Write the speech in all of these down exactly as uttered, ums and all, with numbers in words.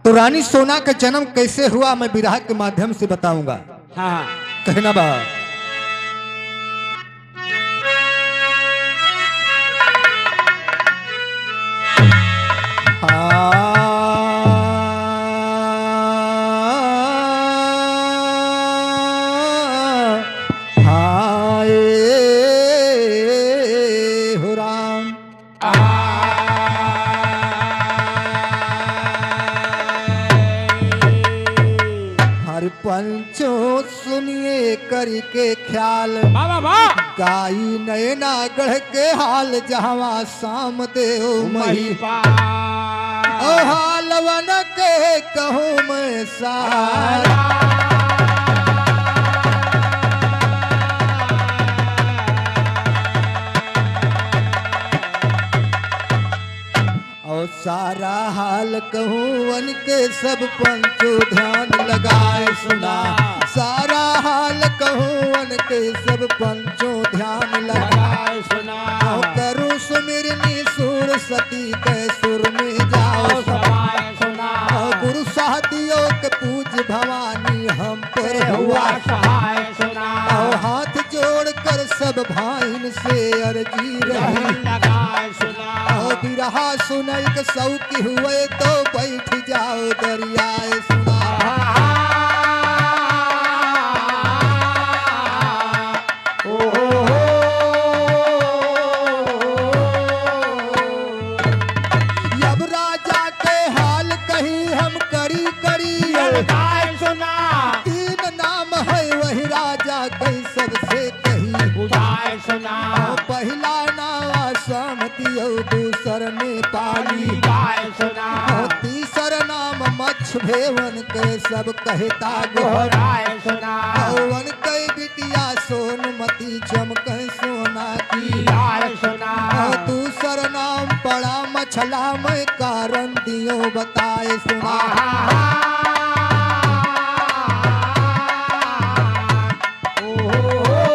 रानी सोना का जन्म कैसे हुआ, मैं बिरहा के माध्यम से बताऊंगा। हाँ, हाँ। कहना बा। हाय हो राम। हर पंचों सुनिए करके ख्याल, वाह, वाह, वाह। गाई नैनागढ़ के हाल, जहवा श्याम देव मही। महिपा। ओ हालवन के कहूँ मैं सार। और सारा हाल कहूँ उनके सब पंचों ध्यान लगाए सुना। सारा हाल कहूँ उनके सब पंचों ध्यान लगाए सुना। और करूँ सुमिरनी सूर सती के सुर में जाओ समाए सुना। और गुरु साथियों के पूज भवानी हम पर हुआ सहाय सुना। और हाथ जोड़कर सब भाइन से अर्जी रही। लगाए सुना। और बिरहा सुनाई के शौक हुए तो बैठ जाओ दरियाए सुना। ओ हो हो। अब राजा के हाल कही हम करी करी। ललकार सुना। तीन नाम है वही राजा के सबसे कही। बुझाए सुना। पहला नाम असहमति और दूसर नेपाली। गाय सुना। और तीसर नाम मच्छ भेवन के सब कहता गोहराए सुना। और उनके बिटिया सोनमती चमके सोना की। गाय सुना। और दूसर नाम पड़ा मछला में कारण दियो बताए सुना। आहा। ओ हो हो।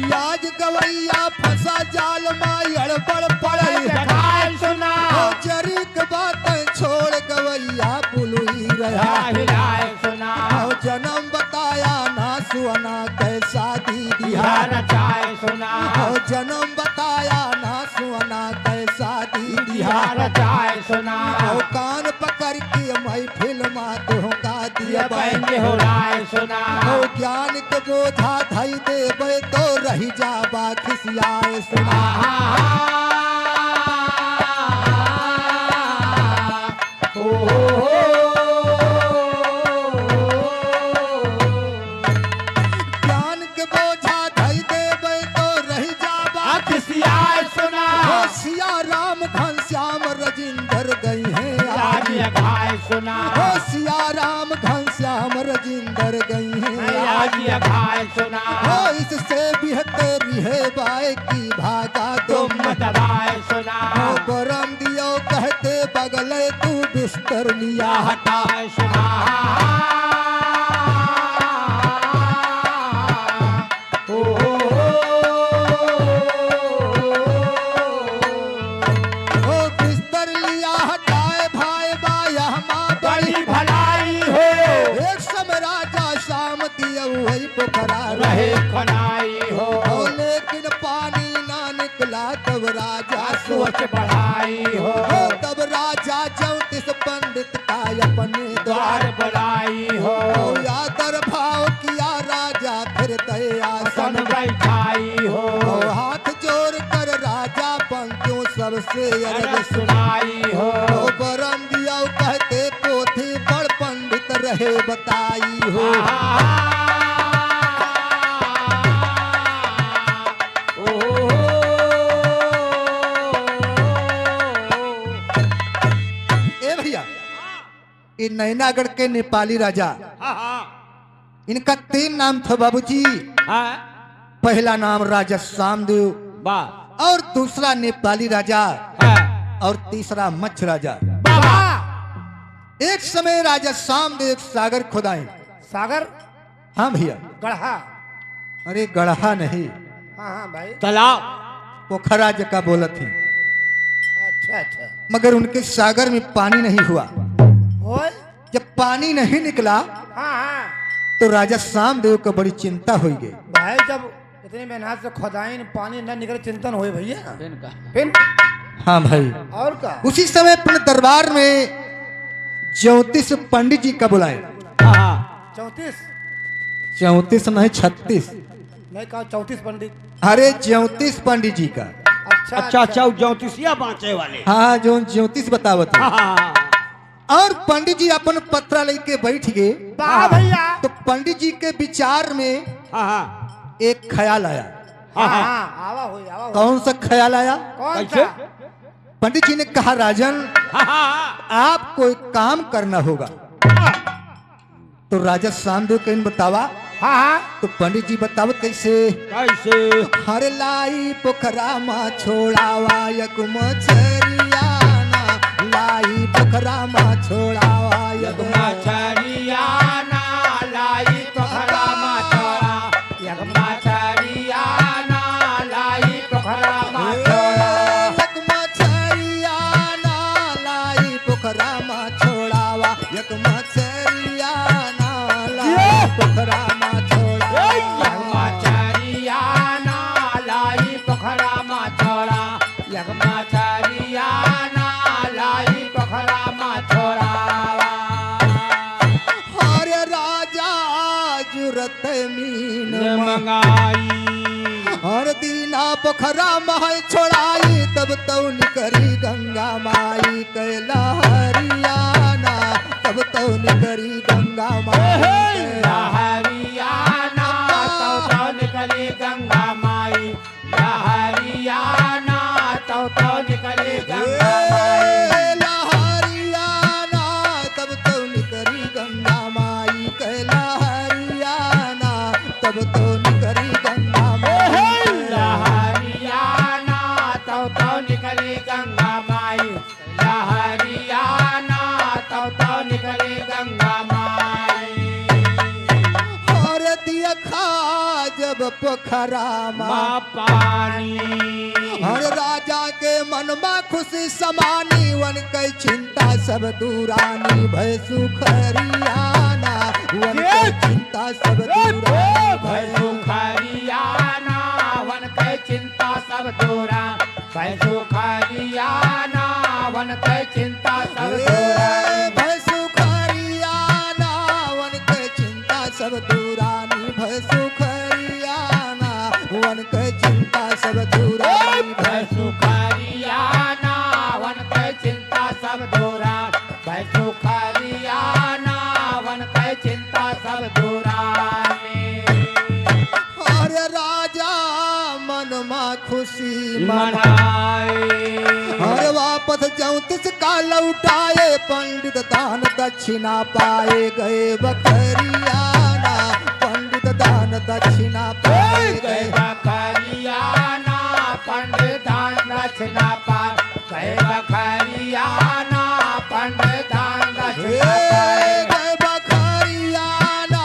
याज गवैया फंसा जाल मा अड़बड़ पड़े। देखाए सुना। ओ जरी के बात छोड़ गवैया पुलुई रहा। हिलाए सुना। ओ जन्म बताया ना सुअना कैसा दी दिहा। रचाए सुना। ओ जन्म बताया ना सुअना कैसा दी दिहा। रचाए सुना। ओ कान पकड़ के महफिल मा तुहका दिया ये बैंग हो राय सुना। ओ ज्ञान के बोझा धई देबे तो रही जाबा खिसियाए सुना। आहा। ओ हो हो। ज्ञान के बोझा धई देबे तो रही जाबा। आ खिसियाए सुना। ओ सिया राम घनश्याम रजिंदर गई हैं आज। आज अघाए सुना। ओ सिया राम घनश्याम रजिंदर गई हैं आज। आज अघाए सुना। ओ इससे बेहतर है बाय की भागा तुम तुम। दबाए सुना। ओ बरम दियो कहते बगले तू बिस्तर लिया हटाए सुना। ओ हो हो। ओ बिस्तर लिया हटाए भाई बा, यहमा बड़ी बड़ी भलाई हो। एक समय राजा श्याम दियो वही पोखरा रहे। रहे खनाई हो। ओ लेकिन पानी ना निकला तब राजा सोच बढ़ाई हो। ओ तब राजा चौंतीस पंडित का अपने द्वार द्वार बुलाई हो। ओ आदर भाव किया राजा फिर दया आसन आसन बैठाई हो। ओ हाथ जोड़ कर राजा पंचों सबसे अरज अरज सुनाई हो। ओ बरम दिया कहते पोथी बड़ पंडित रहे बताई हो। आहा। ओ हो हो। ए भैया, ये नैनागढ़ के नेपाली राजा, हाँ, हाँ। इनका तीन नाम था बाबूजी। हाँ। पहला नाम राजा श्यामदेव, वाह। और दूसरा नेपाली राजा, हाँ। और तीसरा मच्छ राजा। वाह। एक समय राजा श्यामदेव सागर खोदाए। सागर? हाँ भैया। गढ़ा। अरे गढ़ा नहीं। हाँ, हाँ भाई। तालाब। पोखरा जेका बोलत ही। अच्छा। मगर उनके सागर में पानी नहीं हुआ। होय? जब पानी नहीं निकला, हाँ, हाँ। तो राजा सामदेव का बड़ी चिंता हुई गई। भाई, जब इतनी मेहनत से खोदाइन, पानी न निकले, चिंतन होए भैया। फिर का? फिर? हाँ भाई। और का? उसी समय अपने दरबार में चौंतीस पंडित जी का बुलाए। हाँ, हाँ। चौंतीस? चौंतीस नहीं, छत्तीस। नहीं कहा, चौंतीस पंडित। अरे, चौंतीस पंडित जी का। अच्छा, अच्छा, अच्छा। अच्छा, चौंतीसिया बाँचे वाले। हाँ, हाँ, जो चौंतीस बतावत है। हाँ, हाँ, हाँ। और पंडित जी अपन पत्रा लेके बैठ गए। वाह भैया। तो पंडित जी के विचार में हाँ, हाँ। एक ख्याल आया। हाँ, हाँ। हाँ, आवा होई, आवा होई। कौन सा ख्याल आया? कौन कैसे? सा? पंडित जी ने कहा, "राजन, हाँ, हाँ, हाँ। आपको एक काम करना होगा।" तो राजा सामदेव कहिन, "बतावा।" हाँ, हाँ। तो पंडित जी बतावत कैसे? कैसे? "हर लाई पोखरा मा छोड़ावा एक मछरिया ना, लाई पोखरा मा छोड़ावा एक एक मछरिया ना, लाई पोखरा मा छोड़ा, एक मछरिया ना, लाई पोखरा मा छोड़ा। एक मछरिया ना, लाई पोखरा मा छोड़ावा, एक मछरिया ना, लाई पोखरा मा छोड़ा।" एक मछरिया ना, लाई पोखरा मा छोड़ा, एक मछरिया ना, लाई पोखरा मा छोड़ावा। अरे राजा जुरत मीन न मंगाई। हर दीना पोखरा माय छोड़ाई, तब तौ निकरी गंगा माई कै लहरिया ना, तब तौ निकरी गंगा माई कै लहरिया ना, तब तौ निकरी गंगा माई लहरिया ना, तब तौ निकरी गंगा माई। ए, लहरिया ना, तब तौ निकरी गंगा माई कै लहरिया ना, तब तौ निकरी गंगा माई। लहरिया ना, तब तौ निकरी गंगा माई। लहरिया ना, तब तौ निकरी गंगा माई। हर दिया खा जब पोखरा मा मा पानी। हर राजा के मन मा खुशी समानी, वन कै चिंता सब दूरानी, भय सुखरिया ना, वन कै चिंता सब दूरानी, भय सुखरिया ना, वन कै चिंता सब दूरा, भय सुखरिया ना, वन कै चिंता सब दूरा। भय सुखरिया ना, वन कै चिंता सब दूरानी, भय सुखरिया ना, वन कै चिंता सब दूरानी, भय सुखरिया ना, वन कै चिंता सब दूरा, भय सुखरिया ना, वन कै चिंता सब दूरानी। अरे राजा मन मा खुशी मनाए। मनाए। अरे वापस चौंतीस का लौटाए, पंडित दान दक्षिणा पाए गए बखरिया ना, पंडित दान दक्षिणा पाए गए। गए बखरिया ना, पंडित दान दक्षिणा पाए गए बखरिया ना, पंडित दान दक्षिणा पाए। गए बखरिया ना,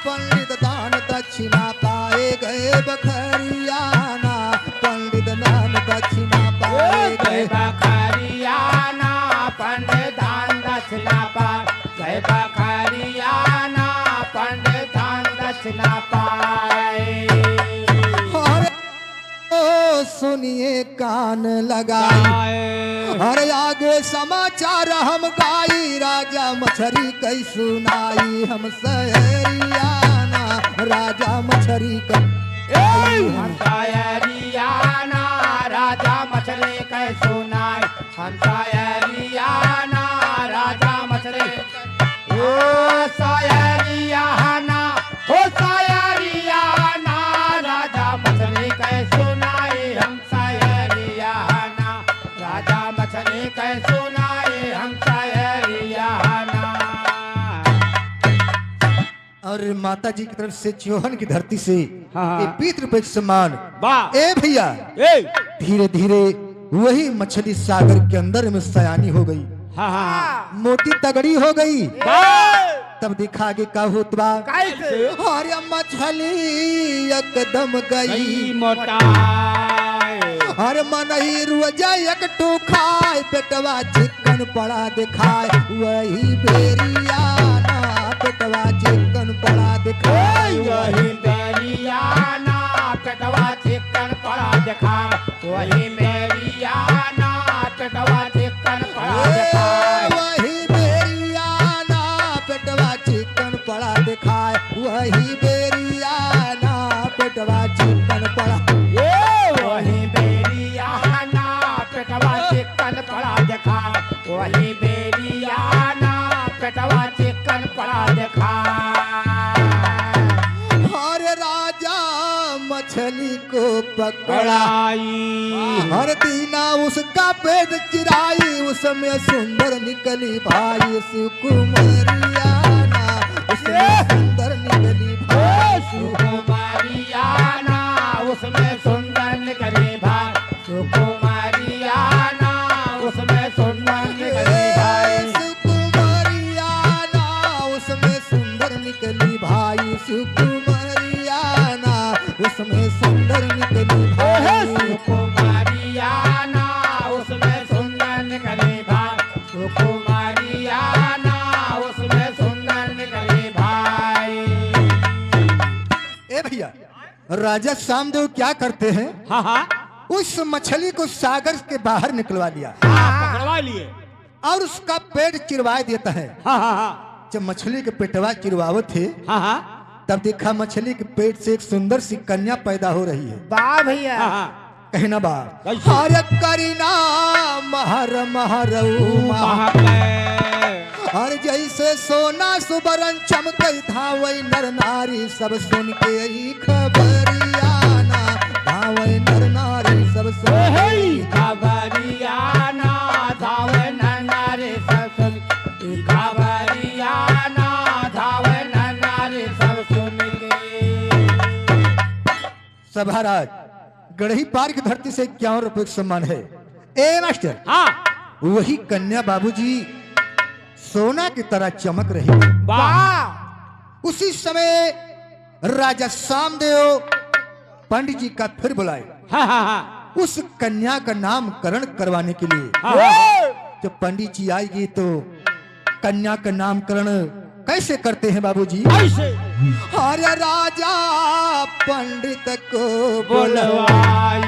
पंडित दान दक्षिणा पाए गए बखरिया ना, पंडित दान दक्षिणा पाए गए। गए बखरिया ना, पंडित दान दक्षिणा पाए गए बखरिया ना, पंडित दान दक्षिणा पाए। अरे ओ सुनिए कान लगाई। लगाए। अरे आगे समाचार हम गाई, राजा मछरी कै सुनाई हम सयरिया ना, राजा मछरी कै ए! हम सयरिया ना, राजा मछरी कै सुनाई हम सयरिया ना, राजा मछरी ओ सयरिया ना, ओ सयरिया ना, राजा मछरी कै सुनाई हम सयरिया ना, राजा मछरी कै सुनाई हम सयरिया ना। और माता जी की तरफ से चौहन की धरती से हाँ, हाँ। ये पितृपक्ष सम्मान। वाह। ए भैया, ए। धीरे धीरे वही मछली सागर के अंदर में सयानी हो गई। हाँ, हाँ, हाँ। मोटी तगड़ी हो गई। वाह। तब देखा आगे का होत बा। कैसे? अरे मछली एकदम गई। गई मोटाए। अरे मनई रोज एक ठो खाए, पेटवा चिकन पड़ा दिखाए, वही बेरिया ना पेटवा चिकन पड़ा दिखाए। वही बेरिया ना पेटवा चिकन पड़ा दिखाए, वही बेरिया ना पेटवा चिकन पड़ा दिखाए। वही बेरिया ना पेटवा चिकन पड़ा दिखाए, वही बेरिया ना पेटवा चिकन पड़ा। ए, वही बेरिया ना पेटवा चिकन पड़ा देखा, वही बेरिया ना पेटवा चिकन पड़ा देखा। हर राजा मछली को पकड़ाई। हर दीना उसका पेट चिराई, उसमें सुंदर निकली भाई सुकुमारिया ना, उसमें सुंदर निकली भाई सुकुमारिया ना, उसमें सुंदर निकली भाई सुकुमारिया ना, उसमें सुंदर निकली भाई। सुकुमारिया ना, उसमें सुंदर निकली भाई सुकुमारिया ना, उसमें सुंदर निकली भाई। सुकुमारिया ना, उसमें सुंदर निकली भाई। सुकुमारिया ना, उसमें सुंदर निकली भाई। ए भैया, राजा सामदेव क्या करते हैं? हाँ, हाँ। उस मछली को सागर के बाहर निकलवा लिया। हाँ, पकड़वा लिए। और उसका पेट चिरवा देता है। हाँ, हाँ, हाँ। जब मछली के पेटवा चिरवावत है, हाँ, हाँ। तब देखा मछली के पेट से एक सुंदर सी कन्या पैदा हो रही है। वाह भैया। हाँ, हाँ। कहना बा, कैसे? हर करीना महर महरऊ महके। हर जैसे सोना सुबरन चमकई, धावई नर नारी सब सुन के ई खबरिया ना, धावई नर नारी सब सुन के ई खबरिया ना, धावई नर नारी सब सुन के ई खबरिया ना, धावई नर नारी सब सुन के। सभाराज, गड़ही पार की धरती से इक्यावन रुपए का सम्मान है। ए मास्टर, हाँ। वही कन्या बाबूजी सोना की तरह चमक रही। वाह। उसी समय राजा सामदेव पंडित जी का फिर बुलाए। हाँ, हाँ, हाँ। उस कन्या का नामकरण करवाने के लिए। हाँ, हाँ, हाँ। जब पंडित जी आएगी तो कन्या का नामकरण कैसे करते हैं बाबूजी? कैसे? हर राजा पंडित को बुलवाई।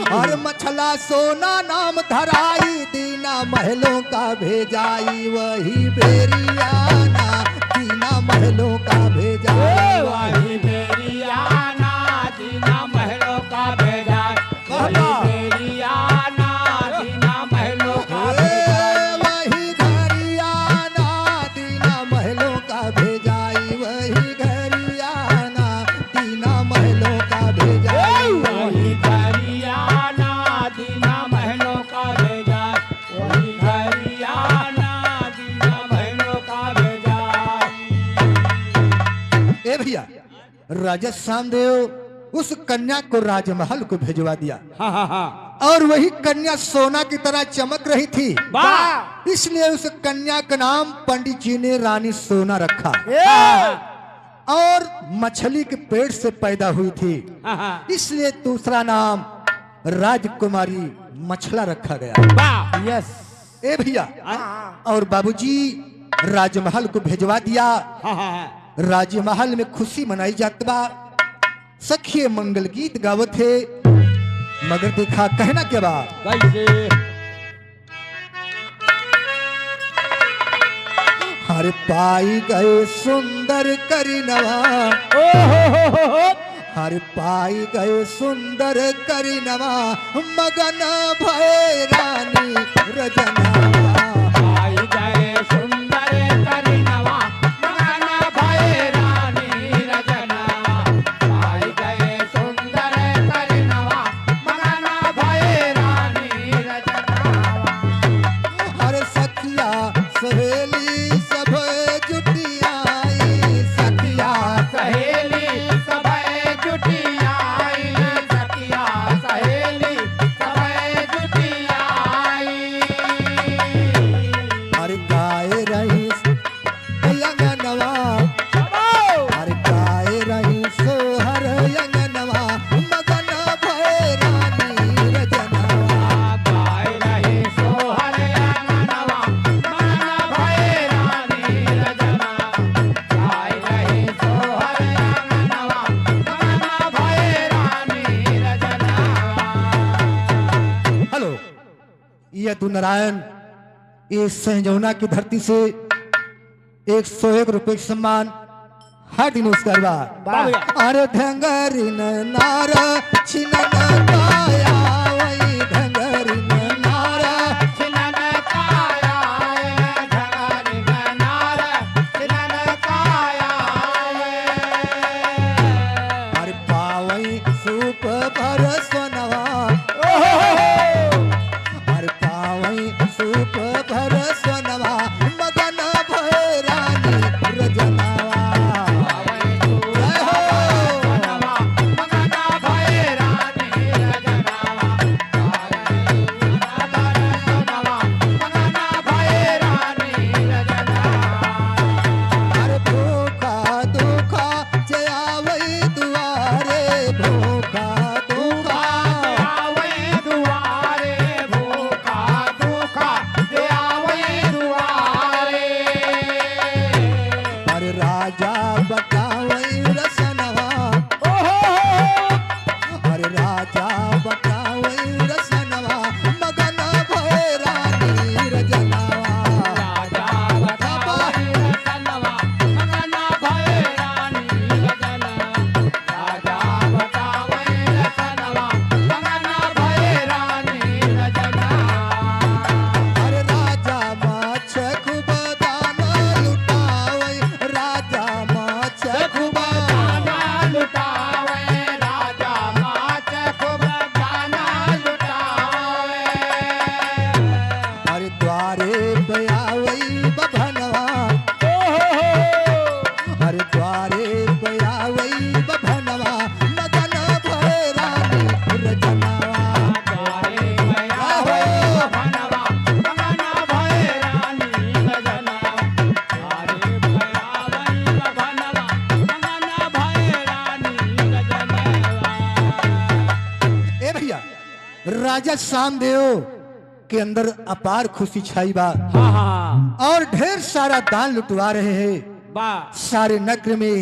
हर मछला सोना नाम धराई, दीना महलों का भेजाई, वही बेरिया ना, दीना महलों का भेजाई। ए, वही बेरिया ना, दीना महलों का भेजाई। वाह, वाह। वही घरिया ना दीना महलों का ए, भेजाई। वही घरिया ना दीना महलों का भेजाई, वही घरिया ना दीना महलों का भेजाई। ए, वही घरिया ना दीना महलों का भेजाई, वही घरिया ना दीना महलों का भेजाई। ए भैया, राजा सामदेव उस कन्या को राजमहल को भिजवा दिया। हाँ, हाँ, हाँ। और वही कन्या सोना की तरह चमक रही थी। वाह! इसलिए उस कन्या का नाम पंडित जी ने रानी सोना रखा। ए! और मछली के पेट से पैदा हुई थी, हाँ, हाँ। इसलिए दूसरा नाम राजकुमारी मछला रखा गया। वाह! यस। ए भैया, हाँ। और बाबूजी राजमहल को भिजवा दिया। हाँ, हाँ, हाँ। राजमहल में खुशी मनाई जात बा, सखिए मंगल गीत गावत है, मगर देखा कहना क्या बा? कैसे? हर पाई गए सुंदर करिनवा। ओ हो हो हो हो। हर पाई गए सुंदर करिनवा, मगन भए रानी रजनवा। पाई गए सुंदर करिनवा, मगन भए रानी रजनवा। पाई गए सुंदर करिनवा, मगन भए रानी रजनवा। हर सखिया सहेली सब जुटियाई, सखिया सहेली सब जुटियाई, सखिया सहेली सब जुटियाई। यदु नारायण, ये सहजौना की धरती से एक सौ एक रुपये के सम्मान, हार्दिक नमस्कार बा। वाह भैया। अरे ढंगरिन नारा छिनन काया, वही ढंगरिन नारा छिनन काया, ए ढंगरिन नारा छिनन काया। अरे पावई सूप भर सोनवा, ओहो। अरे पावई सूप भर सोनवा, मगन भय रानी रजनवा। जय हो। अरे भूखा दुखा जे आवै दुआरे, भूखा दुखा। आवै दुआरे, भूखा दुखा, जे आवै दुआरे। अरे राजा बटावै रसनवा। ओहो। अरे राजा बटावै रसनवा, मगन भय रानी रजनवा। राजा बटावै रसनवा, मगन भय रानी रजनवा। राजा बटावै रसनवा, मगन भय रानी रजनवा। अरे राजा माछ खूब दाना लुटावै, राजा माछ खूब दाना लुटावै, राजा माछ खूब दाना लुटावै। अरे द्वारे पे आवै बभनवा। ओहो। अरे द्वारे पे आवै बभनवा, मगन भय रानी रजनवा। द्वारे पे आवै बभनवा, मगन भय रानी रजनवा। द्वारे पे आवै बभनवा, मगन भय रानी रजनवा। ए भैया, राजा श्यामदेव के अंदर अपार खुशी छाई बा। हाँ, हाँ, हाँ। और ढेर सारा दान लुटवा रहे हैं। वाह। सारे नगर में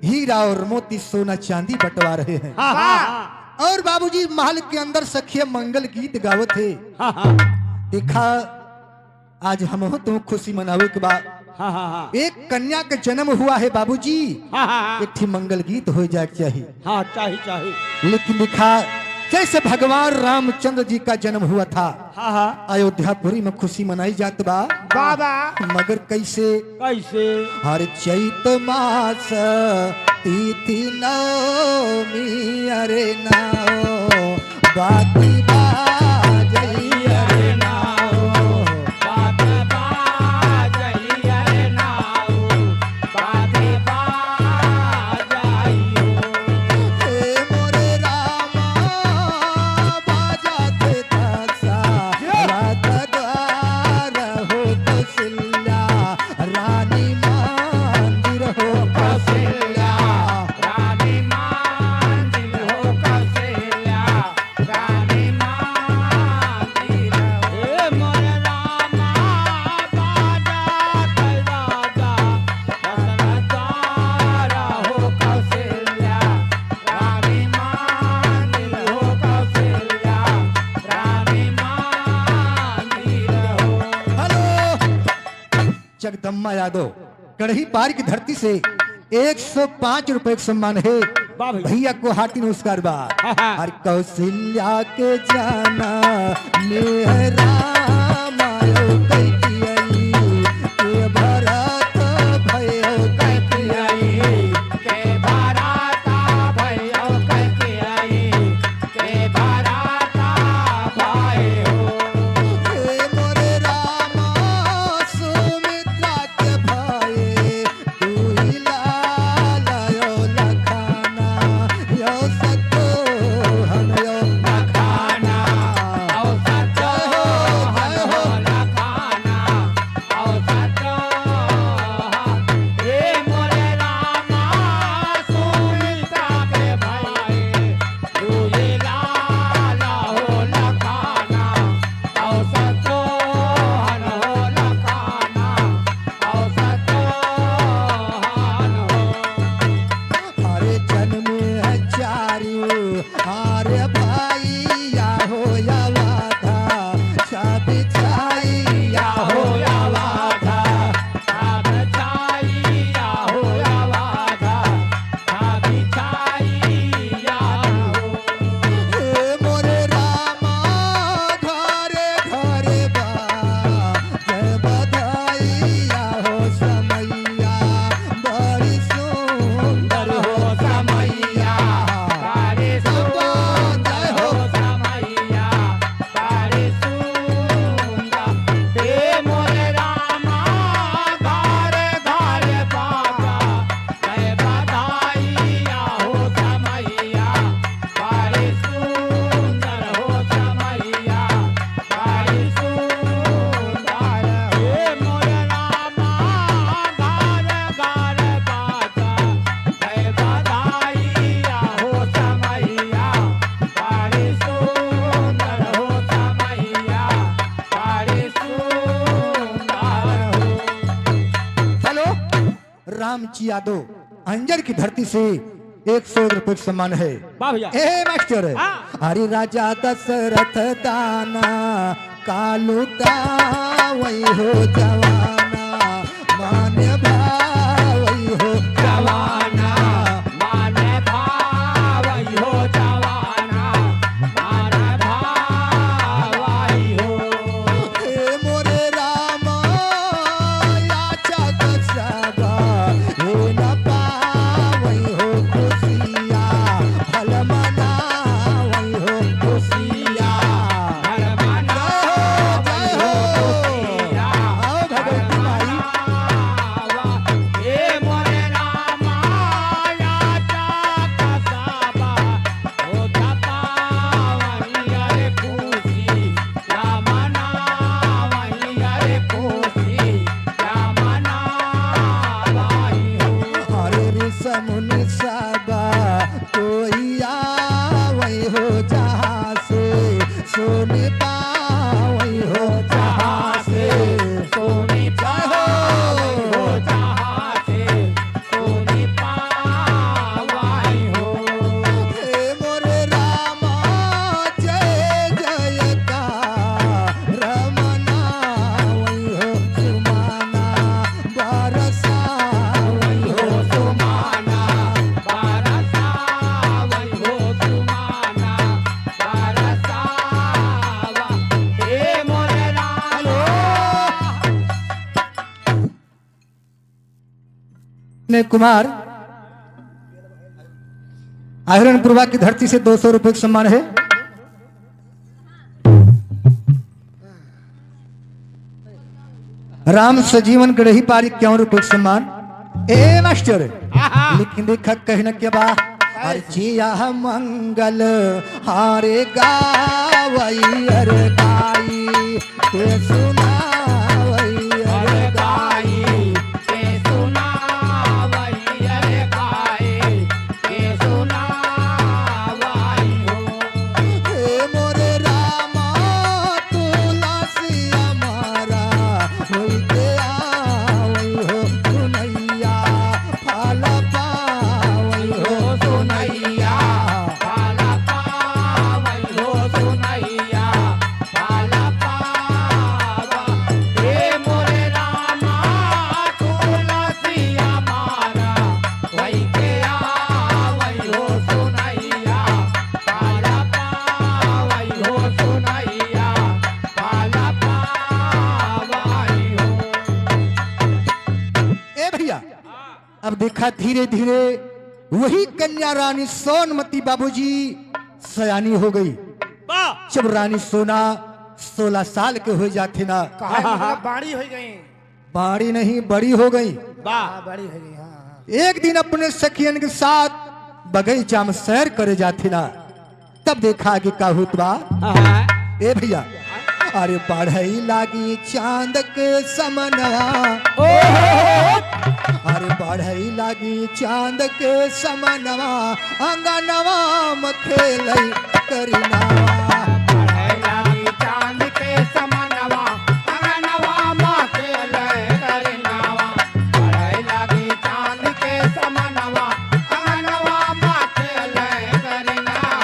हीरा और मोती, सोना चांदी बंटवा रहे हैं। हाँ, हाँ, हाँ। और बाबूजी महल के अंदर सखिया मंगल गीत गावत है। हाँ, हाँ। देखा, आज हमहू तू खुशी मनावे के बा। हाँ, हाँ, हाँ। एक कन्या के जन्म हुआ है बाबूजी। हाँ, हाँ, हाँ। एक ठे मंगल गीत हो जाए के चाही। हाँ, चाही, चाही। लेकिन देखा, जैसे भगवान रामचंद्र जी का जन्म हुआ था, हाँ, हाँ। अयोध्यापुरी में खुशी मनाई जात बा। बाबा। मगर कैसे? कैसे? हर चैत मास तिथि नवमी अरे नाओ, बाती बाजई अरे नाओ। बात बाजई अरे नाओ, बात बाजई हो। हे मोरे रामा, बाजत दशहरा द्वार हो कौशल्या, रानी मंदिर हो कौशल्या। रानी मंदिर हो कौशल्या। रानी मांगी रहो। ए मोर रामा, बाजा कल राजा, दशरथ द्वार हो कौशल्या। रानी मांगी रहो कौशल्या, रानी मांगी रहो। हेलो। जगदम्मा यादव, कड़ही पार की धरती से एक सौ पाँच रुपए का सम्मान है। वाह भैया। भैया को हार्दिक नमस्कार बा। हाँ, हाँ। हर कौशल्या के जाना में राम आयो कैकेयी, के भरत भयो कैकेयी, के भरत भयो कैकेयी, के भरत भयो। हे मोरे रामा, सुमित्रा के भाई, दुई लाल यो लखना, यो शत्रुघ्न यो लखना, यो शत्रुघ्न रामजी यादव अंजर की धरती से एक सौ रुपये का सम्मान है। वाह भैया। ए मास्टर, हाँ। अरे राजा दशरथ दाना का लुटावई हो जवाना, मन भावई हो जवाना, मन भावई हो जवाना, मन भावई हो। हे मोरे राम, याचक सब हे न पावई हो खुशिया, फल मनावई हो खुशिया। जय हो, जय हो। आओ भगवती माई। अरे ऋषि मुनि सब कोई आवई हो जहाँ से, सोनी पावई हो जहाँ से, सोनी पावई हो जहाँ से, सोनी पावई हो। हे मोरे रामा जय जयकार, रमना वही हो सुमाना, बरसा वही हो सुमाना, बरसा वही हो सुमाना, बरसा वा-, हे मोरे रामा। ने कुमार, अहिरनपुरवा की धरती से दो सौ रुपये का सम्मान है। राम सजीवन गढ़ही पारी इक्यावन रुपये का सम्मान। ए मास्टर, आहा। लिख देखा कहना के बा, अरे जिया मंगल हारे गावई अरे गाई। के सुनावई अरे गाई, के सुनावई अरे गाई, के सुनावई हो। हे मोरे रामा तुलसी अमारा, होई के आवई हो सुनैया, फल पावई हो सुनैया, फल पावई हो सुनैया। ए भैया, अब देखा धीरे धीरे वही कन्या रानी सोनमती बाबूजी सयानी हो गई। वाह। जब रानी सोना सोलह साल के हो जाते ना, कहा मतलब बाड़ी हो गई। बाड़ी नहीं, बड़ी हो गई। वाह। हाँ, बड़ी हो गई, हाँ, हाँ। एक दिन अपने सखियन के साथ बगीचा में सैर करे जाते ना, तब देखा कि का होत बा। हाँ। ए भैया, अरे बढ़ई लागी चांद के समनवा। ओहो। अरे बढ़ई लागी चांद के समनवा, अंगनवा में खेलई करिनवा। बढ़ई लागी चांद के समनवा, अंगनवा में खेलई करिनवा। बढ़ई लागी चांद के समनवा, अंगनवा में खेलई करिनवा।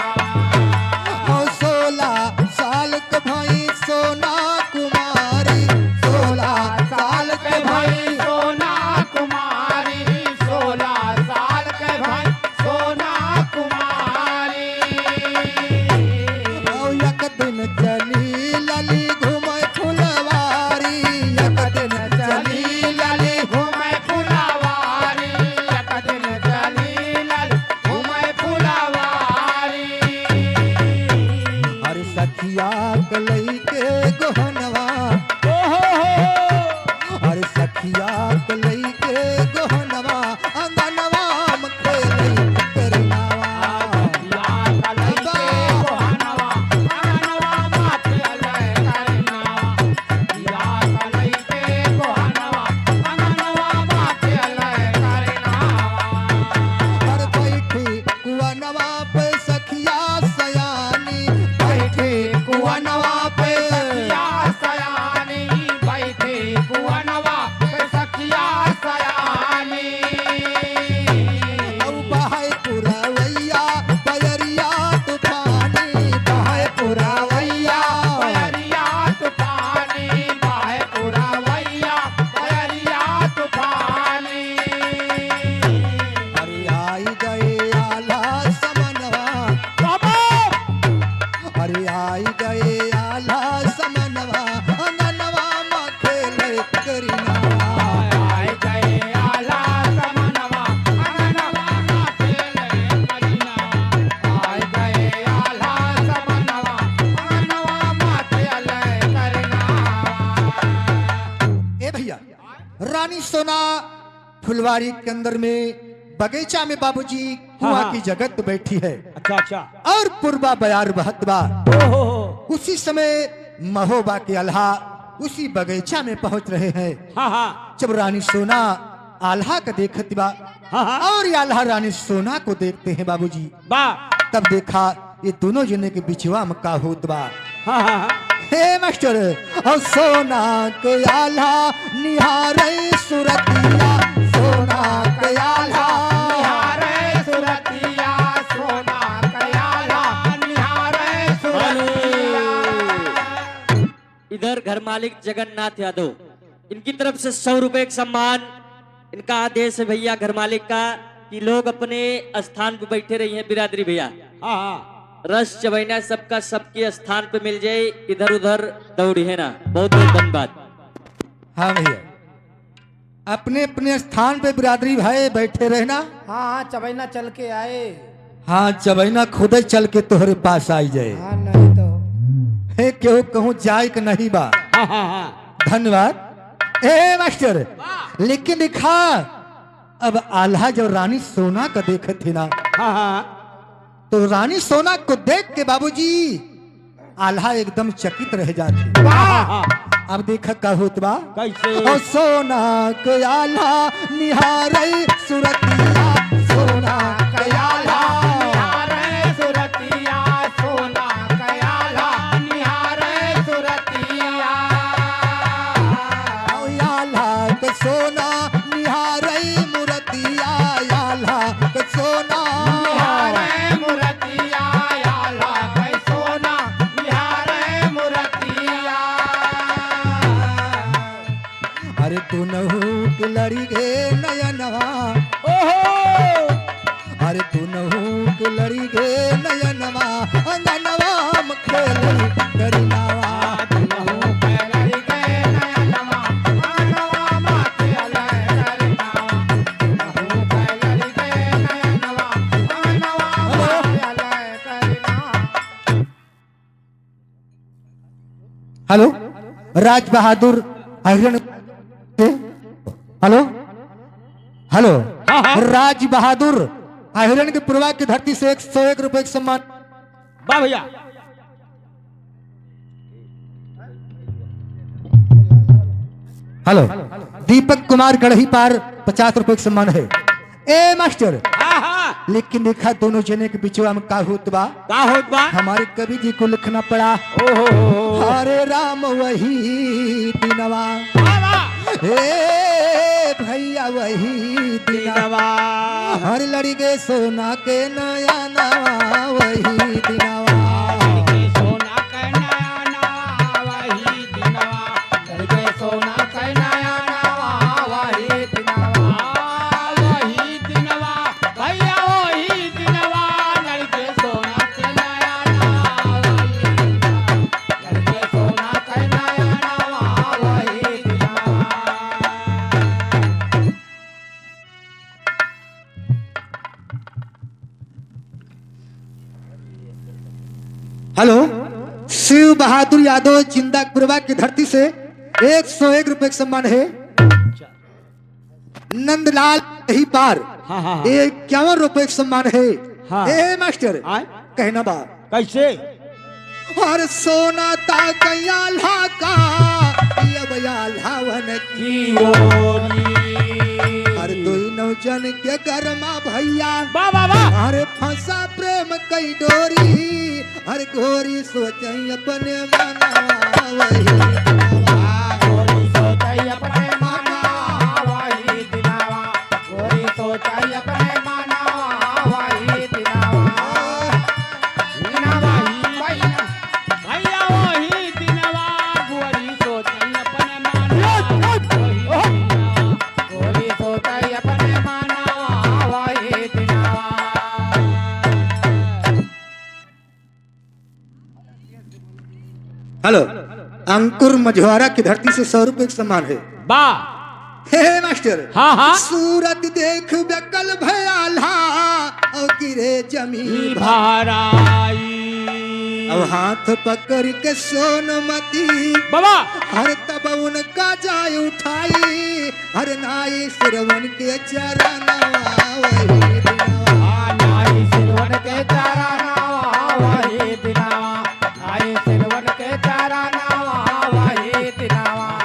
ओ सोलह साल के भई सोना कुमारी, सोलह साल के भई सोना कुमारी, सोलह साल के भई सोना कुमारी। ओ एक दिन चली लली घुमा रानी सोना फुलवारी के अंदर में बगीचा में बाबूजी कुआं हाँ। की जगत बैठी है। अच्छा, अच्छा। और पुरबा बयार बहत बा। ओहो। उसी समय महोबा के आल्हा उसी बगीचा में पहुंच रहे हैं। हाँ, हाँ। जब रानी सोना आल्हा का देखत बा हाँ, हाँ। और ये आल्हा रानी सोना को देखते हैं बाबूजी। बा। तब देखा ये दोनों जने के बिचवा में का होत बा। हाँ, हाँ, हाँ। हे मास्टर, और सोना के आल्हा निहारे सुरतिया, सोना के आल्हा निहारे सुरतिया, सोना के आल्हा निहारे सुरतिया। इधर घर मालिक जगन्नाथ यादव, इनकी तरफ से सौ रुपए का सम्मान। इनका आदेश है भैया घर मालिक का कि लोग अपने स्थान पे बैठे रही हैं बिरादरी भैया। हाँ, हाँ। रस चबैना सबका सबके स्थान पे मिल जाए, इधर उधर दौड़ी है ना। बहुत बहुत धन्यवाद। हाँ भैया, अपने अपने स्थान पे बिरादरी भाई बैठे रहना। हाँ, हाँ, चबैना चल के आए। हाँ, चबैना खुदे चल के तोहरे पास आई जाए। हाँ, नहीं तो। हे, केहू कहूँ जाए के नहीं बा। हाँ, हाँ, हाँ। धन्यवाद। ए मास्टर, वाह। लेकिन देखा, अब आल्हा जब रानी सोना का देखत थी ना, हाँ, हाँ। तो रानी सोना को देख के बाबूजी आल्हा एकदम चकित रह जात है। वाह। अब देखा का होत बा। कैसे? ओ सोना के आल्हा निहारे सुरतिया, सोना के आल्हा निहारे सुरतिया, सोना के आल्हा निहारे सुरतिया। ओ आल्हा के सोना निहारे मुरतिया, आल्हा के सोना निहारे मुरतिया, आल्हा के सोना निहारे मुरतिया। अरे दुनहु के लड़ी गे नयनवा। ओहो। अरे दुनहु के लड़ी गे नयनवा, अंगनवा में खेले करिनावा। दुनहु के लड़ी गे नयनवा, अंगनवा में खेले करिनावा। दुनहु के लड़ी गे नयनवा, अंगनवा में खेले करिनावा। हेलो, राज बहादुर अहिरन के, हेलो, हेलो, हाँ, हाँ। राज बहादुर अहिरन के पुरवा की धरती से एक सौ एक रुपए का सम्मान। वाह भैया। हेलो, दीपक कुमार गढ़ही पार पचास रुपए का सम्मान है। ए मास्टर, हाँ, हाँ। लेकिन देखा दोनों जने के बिचवा में का होत बा। का होत बा? हमारे कवि जी को लिखना पड़ा। ओहो। हरे राम वही दिनवा। वाह, वाह। ए भैया वही दिनवा। दिनवा। हर लड़ी गे सोना के नयनवा वही दिनवा। लड़ी गे सोना के नयनवा वही दिनवा। लड़ी गे सोना के नयनवा वही दिनवा। वही दिनवा। भैया वही दिनवा, लड़ी गे सोना के नयनवा, वही दिनवा, लड़ी गे सोना के नयनवा, वही दिनवा। हेलो, शिव बहादुर यादव जिंदा पुरवा की धरती से एक सौ एक रुपए का सम्मान है। नंदलाल ही पार हाँ, हाँ, हाँ। इक्यावन रुपए का सम्मान है। हाँ। ए मास्टर, आय? कहना बा। कैसे? और सोना ता गया लाका, ये बया लावन की ओरी। और दोनों जन के गरमा भैया। वाह, वाह, वाह। और फंसा प्रेम कई डोरी। हर गोरी सोचई अपने मनवा वही दिनवा। गोरी सोचई अपने मनवा वही दिनवा। गोरी सोचई अपने मनवा वही दिनवा। दिनवा ही भैया, भैया वही दिनवा। गोरी सोचई अपने मनवा वही दिनवा। गोरी सोचई अपने मनवा वही दिनवा। हेलो, अंकुर मझवारा की धरती से सौ रुपए का सम्मान है। बा। हे, हे मास्टर। हाँ, हाँ। सूरत देख बेकल भयाला और गिरे जमीन ई भाराई। अब हाथ पकड़ के सोनमती बाबा। हर तब उनका जाय उठाई। हर नाई सिरवन के चरनवा वही दिनवा। आ, नाई सिरवन के चरनवा वही दिनवा। नाई सिरवन के चरनवा वही दिनवा।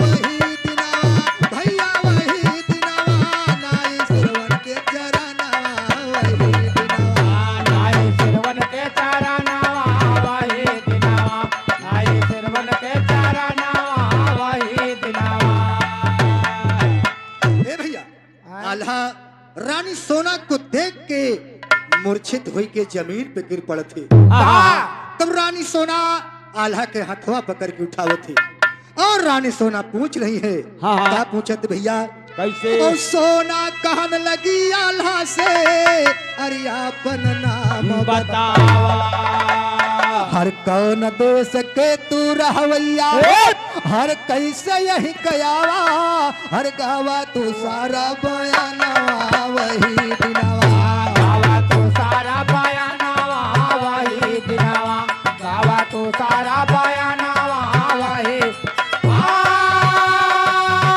वही दिनवा, भैया वही दिनवा। नाई सिरवन के चरनवा वही दिनवा। आ, नाई सिरवन के चरनवा वही दिनवा। नाई सिरवन के चरनवा वही दिनवा। ए भैया, आय। आल्हा रानी सोना को देख के मूर्छित होई के जमीन पे गिर पड़त है। आहा। तब रानी सोना आल्हा के हथवा पकड़ के उठावत है और रानी सोना पूछ रही है। हाँ, हाँ। का पूछत भैया? कैसे? और सोना कहन लगी आल्हा से, "अरे आपन नाम बतावा।" बतावा। हर कौन देश के तू रहवैया? ए! हर कैसे यही कयावा? हर गावा तू सारा बयानवा वही दिनवा। गावा तू सारा बयानवा वही दिनवा। गावा तू सारा बयानवा वही, आ,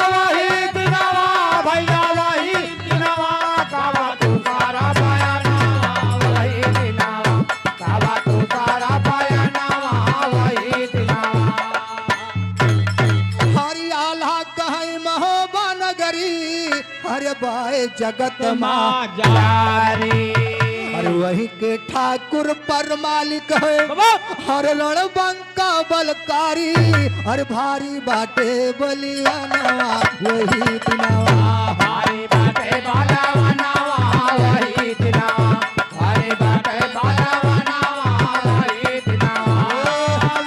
वही दिनवा, भैया वही दिनवा। गावा तू सारा बयानवा वही दिनवा। गावा तू सारा बयानवा वही दिनवा। हरि आल्हा कहै महोबा नगरी, हर बाए जगत मा जारी। हर वही के ठाकुर पर मालिक है, बाबा। हर रणबंका बलकारी, हर भारी बाटे बलियानवा वही दिनवा। भारी बाटे बलियानवा वही दिनवा। भारी बाटे बलियानवा वही दिनवा।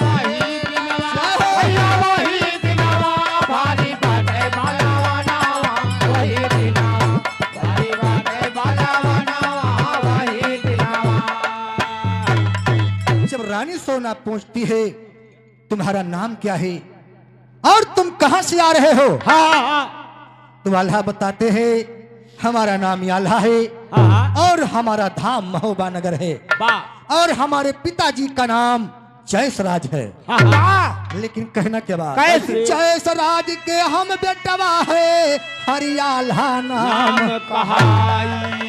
वही दिनवा। भैया वही दिनवा। भारी बाटे बलियानवा वही दिनवा। जब रानी सोना पूछती है, "तुम्हारा नाम क्या है और तुम कहाँ से आ रहे हो?" हाँ, हाँ, हाँ। तो आल्हा बताते हैं, "हमारा नाम आल्हा है हाँ, हाँ। और हमारा धाम महोबा नगर है वाह। और हमारे पिताजी का नाम जयसराज है।" हाँ, हाँ। लेकिन कहना क्या बात? कैसे? जयसराज के हम बेटवा है, हरि आल्हा नाम नाम कहाई।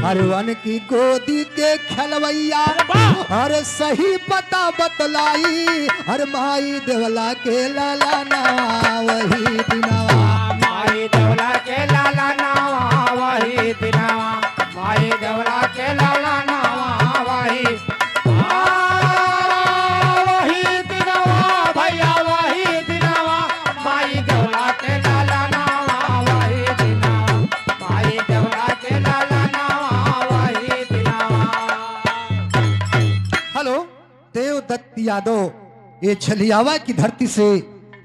अरे वन की गोदी के खेलवैया, वाह। अरे सही पता बतलाई, अरे माई देवला के लाला ना वही दिनवा। माई देवला के लाला ना वही दिनवा। माई देवला के लाला नावा वही, आ, वही दिनवा, भैया वही दिनवा। माई देवला के लाला नावा वही दिनवा। माई देवला के लाला नावा वही दिनवा। हेलो, देवदत्त यादव, ये छलियावा की धरती से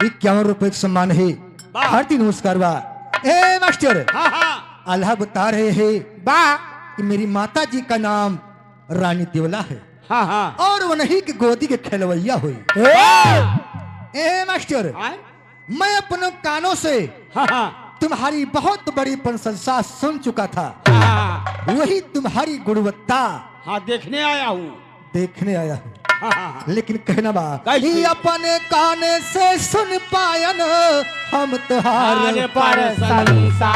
इक्यावन रुपए का सम्मान है। वाह। हार्दिक नमस्कार बा। ए मास्टर, हाँ, हाँ। आल्हा बता रहे हैं बा। कि मेरी माता जी का नाम रानी देवला है। हाँ, हाँ। और उन्हीं की गोदी के खेलवैया हुई। ए! ए मास्टर, आय? मैं अपने कानों से हाँ, हाँ। तुम्हारी बहुत बड़ी प्रशंसा सुन चुका था। हाँ, हाँ। वही तुम्हारी गुणवत्ता हाँ, देखने आया हूँ। देखने आया हूँ। हाँ, हाँ, हाँ। लेकिन कहना बा, कैसे? "ई अपने काने से सुन पायन हम तोहार अरे प्रशंसा।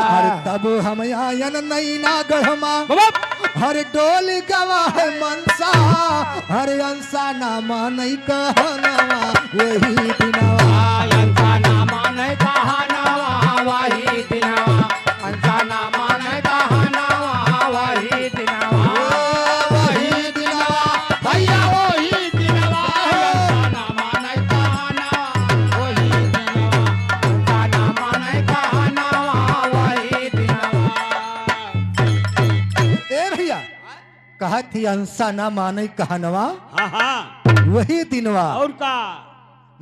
हर तब हम आयन नैना गढ़मा, बाबा। हर डोल गवा है मनसा, हर अंसा ना मानई कहनवा वही दिनवा।" आ, अंसा ना मानई कहनवा वही दिनवा। अंसा ना माने कहनवा वही दिनवा, वही दिनवा, भैया वही दिनवा। अंसा ना माने कहनवा वही दिनवा, अंसा ना माने कहनवा वही दिनवा। ए भैया, कहत ही अंसा ना माने कहनवा, हाँ, हाँ। वही दिनवा। और का?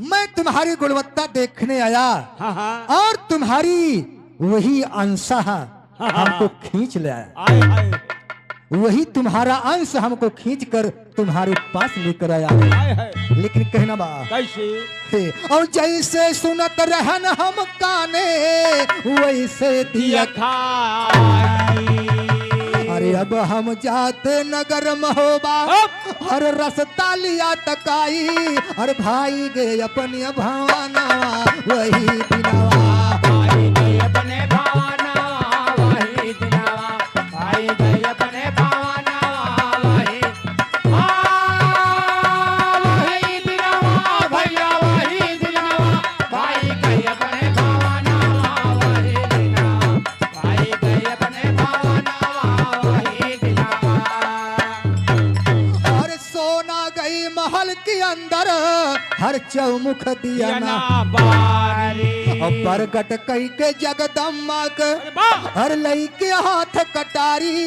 मैं तुम्हारी गुणवत्ता देखने आया हाँ, हाँ। और तुम्हारी वही अंसा हाँ, हाँ। हमको खींच ले आया। आय, आय। वही तुम्हारा अंश हमको खींच कर तुम्हारे पास लेकर आया। आय, आय। लेकिन कहना बा, कैसे? हे, और जैसे सुनत रहन हम काने, वैसे दिया दिया खाई। अरे अब हम जात नगर महोबा, हर रस्ता लिया तकाई, हर भाई गे अपने भवाना वही दिनवा। भाई गे अपने भवाना वही दिनवा, भाई गे अपने भवाना वही, हाँ, वही दिनवा, भैया वही दिनवा, भाई गे अपने भवाना वही दिनवा। आई गई अपने भवनवा वही दिनवा। और सोना गई महल के अंदर, हर चौमुख दिया ना दिया ना बारी। और प्रगट कई के जगदम्मा के, अरे वाह। हर लई के हाथ कटारी,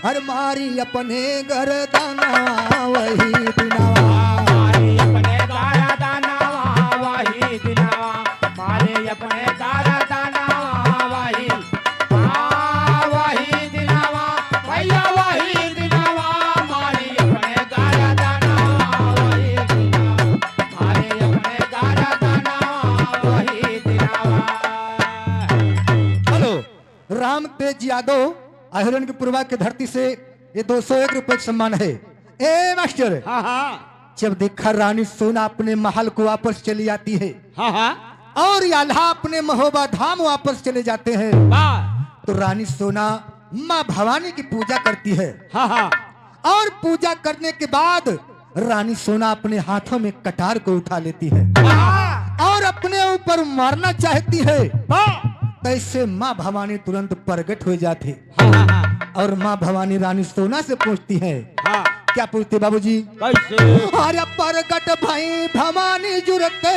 हर मारी अपने गरदनवा वही दिनवा। मारी अपने गरदनवा वही दिनवा। मारे अपने गरदनवा वही, हाँ, वही दिनवा, भैया वही दिनवा, मारे अपने गरदनवा वही दिनवा, मारे अपने गरदनवा वही दिनवा। हेलो, राम तेज यादव, अहिरन के पुरवा के धरती से ये दो सौ एक रुपए का सम्मान है। ए मास्टर, हाँ, हाँ। जब देखा रानी सोना अपने महल को वापस चली आती है, हाँ, हाँ। और ये आल्हा अपने महोबा धाम वापस चले जाते हैं, वाह। तो रानी सोना माँ भवानी की पूजा करती है। हाँ, हाँ। और पूजा करने के बाद रानी सोना अपने हाथों में कटार को उठा लेती है, हाँ। और अपने ऊपर मारना चाहती है। हाँ। तैसे माँ भवानी तुरंत प्रगट हो जाती। हाँ, हाँ, हाँ। और माँ भवानी रानी सोना से पूछती है। हाँ। क्या पूछती बाबूजी? कैसे? अरे प्रगट भई भवानी जुरते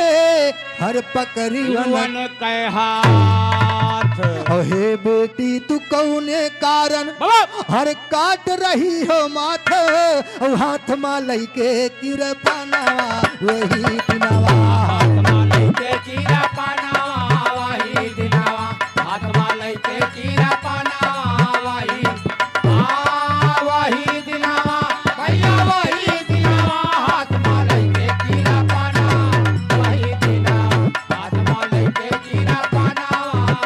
हर पकड़ी वन वन के हाथ। अहे बेटी तू कौने कारण बाबा। हर काट रही हो माथ, और हाथ मा लइके किरपनवा वही दिनवा। हाथ मा लइके किरपनवा वही दिनवा। हाथ मा लइके किरपनवा वही, आ, वही दिनवा, भैया वही दिनवा। हाथ मा लइके किरपनवा वही दिनवा। हाथ मा लइके किरपनवा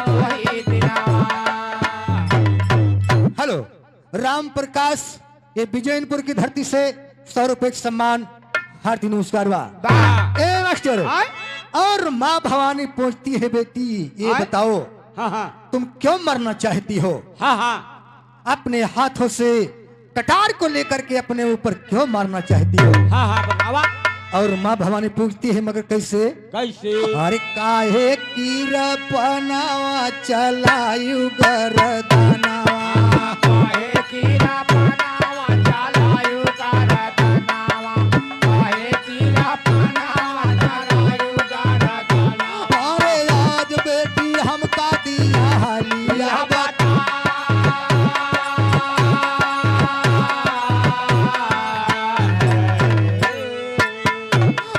वही दिनवा। हेलो, राम प्रकाश, ये बिजैनपुर की धरती से सौ रुपए का सम्मान, हार्दिक नमस्कार बा। वाह। ए मास्टर, आय? और माँ भवानी पूछती है, बेटी, ये आय? बताओ, हाँ, हाँ। तुम क्यों मरना चाहती हो? हाँ, हाँ। अपने हाथों से कटार को लेकर के अपने ऊपर क्यों मारना चाहती हो? हाँ, हाँ, बतावा। और माँ भवानी पूछती है, मगर कैसे? कैसे? अरे काहे किरपनवा चलायु गरदनवा? काहे किरपनवा चलायु गरदनवा? काहे किरपनवा चलायु गरदनवा? अरे आज बेटी हमका दिया हलिया बता।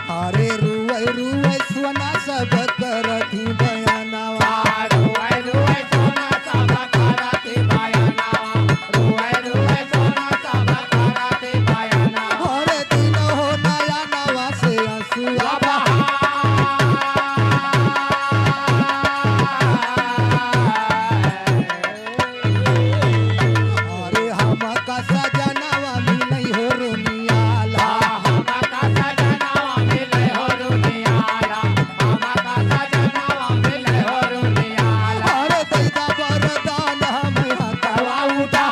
अरे रुए रुए सोना सब करथी बयानवा। रुए रुए सोना सब करथी बयानवा। रुए रुए सोना सब करथी बयानवा। अरे दिन हो नया नवा से हँसुआ बहा। अरे हमका सजनवा मिलै हो रुनियाला। हमका सजनवा मिलै हो रुनियाला। हमका सजनवा मिलै हो रुनियाला। अरे दैदा बरदान हम हथवा उठा।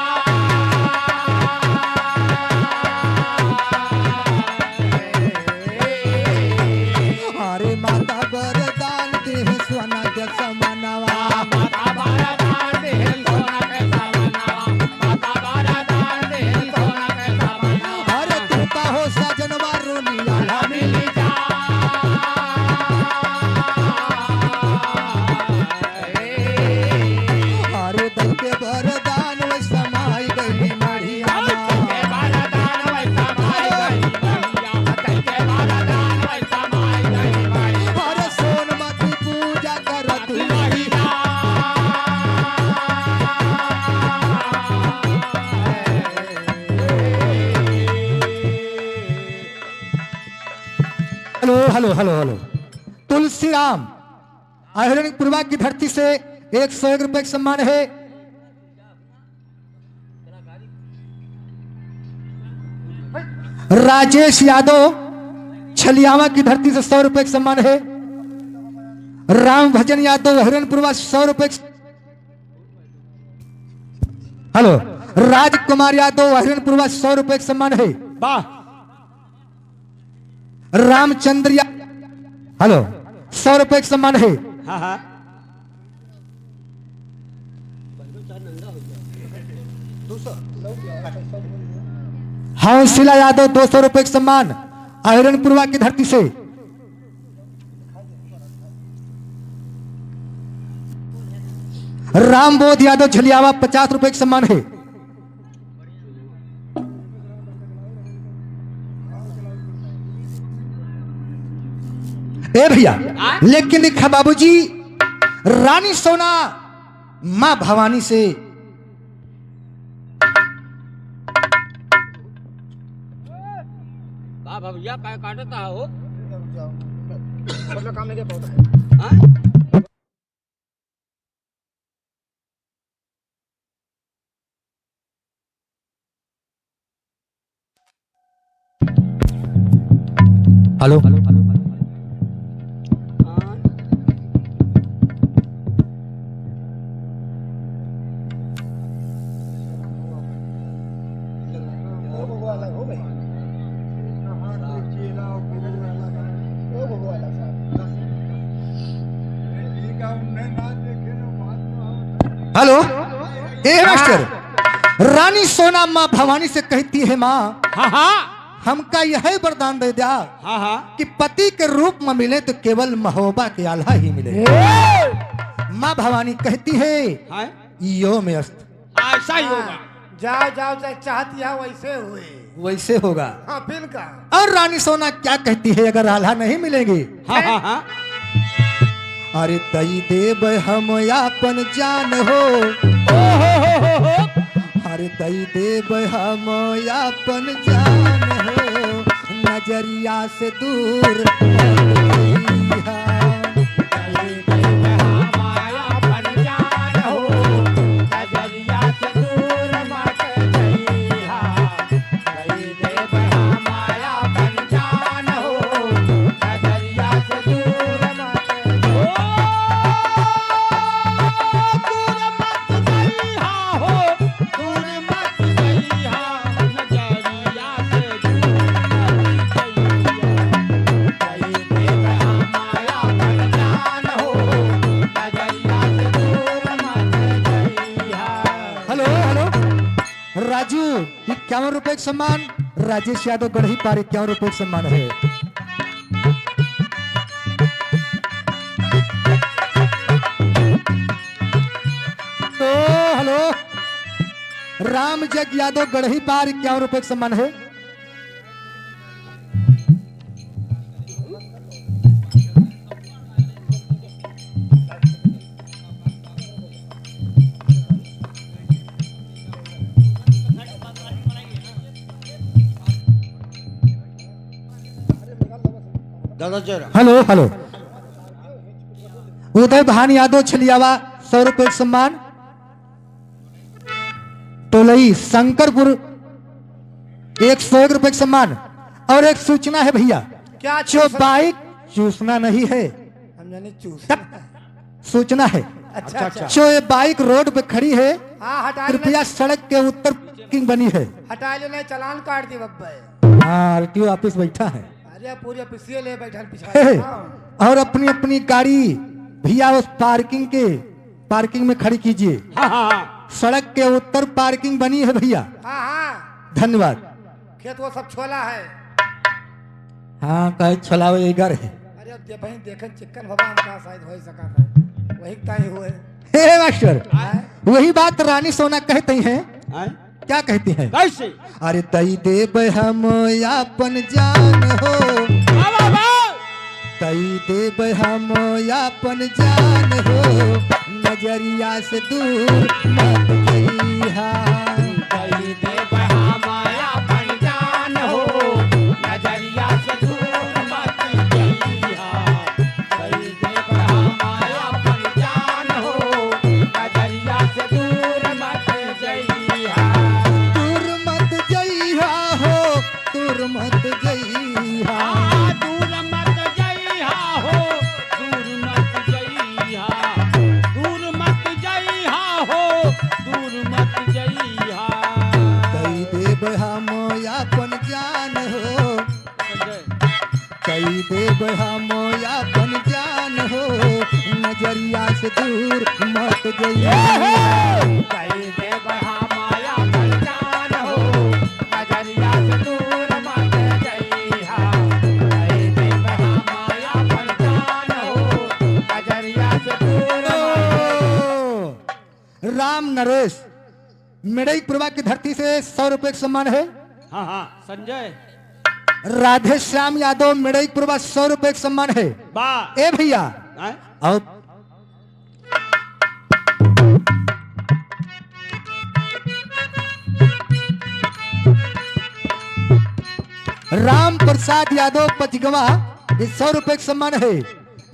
अरे माता बरदान देह सोना के समानवा। माता बरदान देह सोना के समानवा। माता बरदान देह सोना के समानवा। अरे तू का हो सजनवा रुनियाला मिली जा। अरे दई के बरदान वै समाई गई मढ़िया। दई के बरदान वै समाई गई मढ़िया। दई के बरदान वै समाई गई मढ़िया। अरे सोनमती पूजा करत मढ़िया। Hello, hello, hello, hello. Tulsiram, Ahiran Purwa की धरती से एक सौ एक रुपए का सम्मान है। राजेश यादव छलियावा की धरती से सौ रुपए का सम्मान है। राम भजन यादव हिरणपुरवा सौ रुपए का, हेलो, राजकुमार यादव हिरणपुरवा सौ रुपए का सम्मान है। वाह। रामचंद्र या-, हेलो, सौ रुपए का सम्मान है। हाँ, हाँ। हौसला यादव दो सौ रुपए का सम्मान, हिरणपुरवा की धरती से। रामबोध यादव झलियावा पचास रुपए का सम्मान है। ए भैया, हाँ? लेकिन देखा बाबूजी, रानी सोना माँ भवानी से। का भैया, काय काटता हो? मतलब काम नहीं कर पाता है। हाँ? हेलो। हेलो, ए मास्टर, रानी सोना माँ भवानी से कहती है, माँ, हाँ, हाँ। हमका यह वरदान दे द्या हाँ, हाँ। कि पति के रूप में मिले तो केवल महोबा के आल्हा ही मिले। ए! माँ भवानी कहती है, हाँ। यो में अस्त। ऐसा ही होगा। जाओ, जाओ, चाहे चाहत या वैसे हुए। वैसे होगा। हाँ, फिर का? और रानी सोना क्या कहती है अगर आल्हा नहीं मिलेंगे? हाँ, हाँ, हाँ। अरे दई देब हम आपन जान हो। ओ हो हो हो हो। अरे दई देब हम आपन जान हो। नजरिया से दूर मत जइहा। Hello, hello. राजू, इक्यावन रुपए का सम्मान, राजेश यादव गढ़ी पार इक्यावन रुपए का सम्मान है। तो हेलो, राम जग यादव गढ़ी पार इक्यावन रुपए का सम्मान है। दादा जरा। Hello, hello. उदय भान यादव छलियावा, सौ रुपये सम्मान। तोलई शंकरपुर, एक सौ एक रुपये का सम्मान। और एक सूचना है भैया, क्या जो सूचना? बाइक चूसना नहीं है। हम जाने चूसना तब है। सूचना है। अच्छा, अच्छा। जो ये बाइक रोड पे खड़ी है, हाँ, हटा लो। कृपया सड़क के उत्तर पार्किंग बनी है। हटा लो, नहीं चालान काट दे बब्बे। हाँ, आरटीओ ऑफिस बैठा है। अरे, पूरी ऑफिसियल है, बैठल पिछाड़। हे, हे। हाँ। और अपनी, अपनी गाड़ी भैया उस पार्किंग के, पार्किंग में खड़ी कीजिए। हाँ, हाँ, हाँ। सड़क के उत्तर पार्किंग बनी है भैया। हाँ, हाँ। धन्यवाद। खेत वो सब छोला है। हाँ, कहे छोला वो इधर है। अरे, अब दे भाई, देखन चिक्कन बाबा, हम कहाँ शायद हो ही सका था। वही ताई हुए। हे, हे, मास्टर, हाँ? वही बात रानी सोना कहती हैं। हाँ? क्या कहती हैं? कैसे? अरे दई देब हम आपन जान हो। वाह, वाह, वाह। दई देब हम आपन जान हो, नजरिया से दूर मत जइहा। दई देब हम आपन जान हो, नजरिया से दूर मत जइहा। दई देब हम आपन जान हो, नजरिया से दूर मत जइहा। दूर मत जइहा हो, दूर मत नजरिया से दूर मत जइहा। कई दे बहा माया पहचान हो, नजरिया से दूर मत जइहा। कई दे बहा माया पहचान हो, नजरिया से दूर मत जइहा। राम नरेश, मिड़ईपुरवा की धरती से सौ रुपए का सम्मान है। हाँ, हाँ, संजय। राधे श्याम यादव, मिड़ईपुरवा, सौ रुपए का सम्मान है। बा। ए भैया, हैं? और राम प्रसाद यादव पचगवा, ये सौ रुपए का सम्मान है।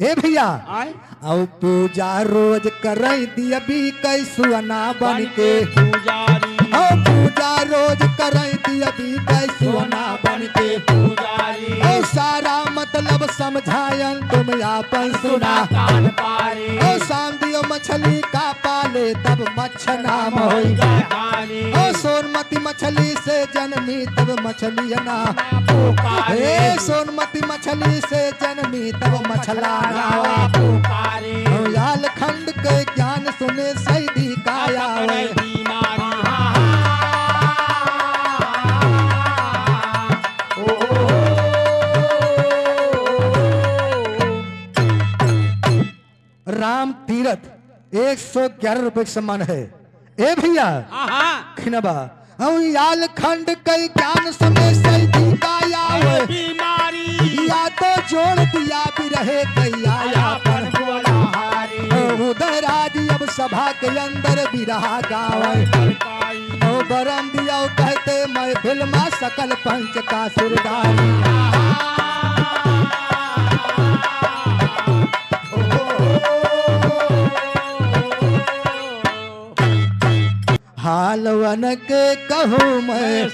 ए भैया, आय? औ पूजा रोज करई दिया बीकई सुअना बन के। पुजारी। औ पूजा रोज करई दिया बीकई सुअना बन के। पुजारी। औ सारा मतलब समझायन तुम आपन सुना। कान पारी। औ शाम दियो मछली का पाले तब मच्छना मोई। ओ सोनमती मछली से जनमी तब मछलिया ना पुकारे। ए सोनमती मछली से जनमी तब मछला ना पुकारे। ओ लाल खंड के ज्ञान सुने सैदी काया। राम तीरथ, एक सौ ग्यारह रुपए का सम्मान है। ए भैया, हाँ, हाँ। खिनबा, हम याल खंड कई ज्ञान सुने सैदी का आवे। बीमारी। या तो जोड़ दिया बिरहे गैया आया अपन बोला हारी। उदयराज अब सभा के अंदर बिरहा गावे। ओ बरम दिया कहते महफिल मा सकल पंच का सुरदारी। हालवन के कहूँ मैं